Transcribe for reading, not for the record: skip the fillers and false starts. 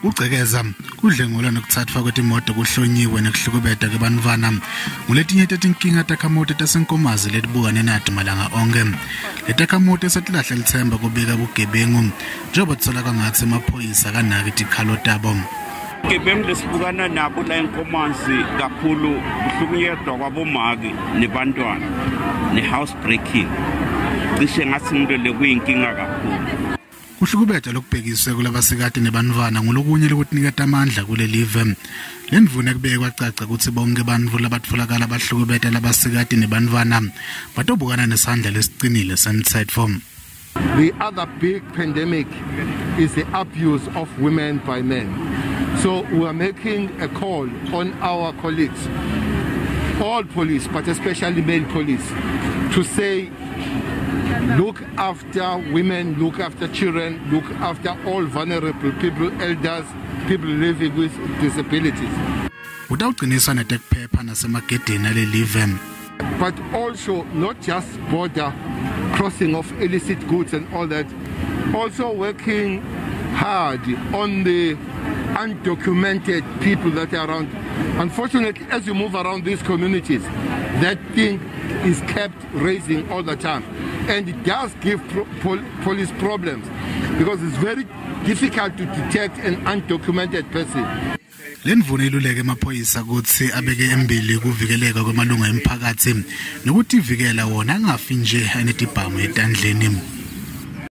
Kugcekeza, kudlengula nokutsathwa kwetimoto kuhlonyiwe nekuhlukubeta kebantfwana nguletinye tetinkinga takhamuti taseNkomazi letibukane nato malanga onkhe. Letakhamuti setilahle litsemba kubika bugebengu njengoba kutsolakala ngatsi emaphoyisa akanaki tikhalo tabo. Bugebengu lesibukana nabo la eNkomazi kakhulu kuhlukunyetwa kwabomake nebantwana ne-house breaking, cishe ngathi ngilo lekuyinkinga kakhulu. Kuhlukubeta lokubhekiswe kulabasikati nebantfwana ngulokunye lokutiniketa amandla kulelive. Lendvuna kubeke kwacaca kutsi bonke bantfu labatfolakala bahlukubeta labasikati nebantfwana batobukana nesandla lesicinile semtsetfo. The other big pandemic is the abuse of women by men. So we are making a call on our colleagues, all police, but especially male police, to say, look after women, look after children, look after all vulnerable people, elders, people living with disabilities. Utawucinisa netekuphepha nasemagedeni alelive. But also not just border crossing of illicit goods and all that, also working hard on the undocumented people that are around. Unfortunately, as you move around these communities, that thing is kept raising all the time. And it does give police problems because it's very difficult to detect an undocumented person. Lendvuna iluleke emaphoyisa kutsi abeke embili kuvikeleka kwemalunga emphakatsi nokutivikela wona angafi nje anetibhamu etandleni.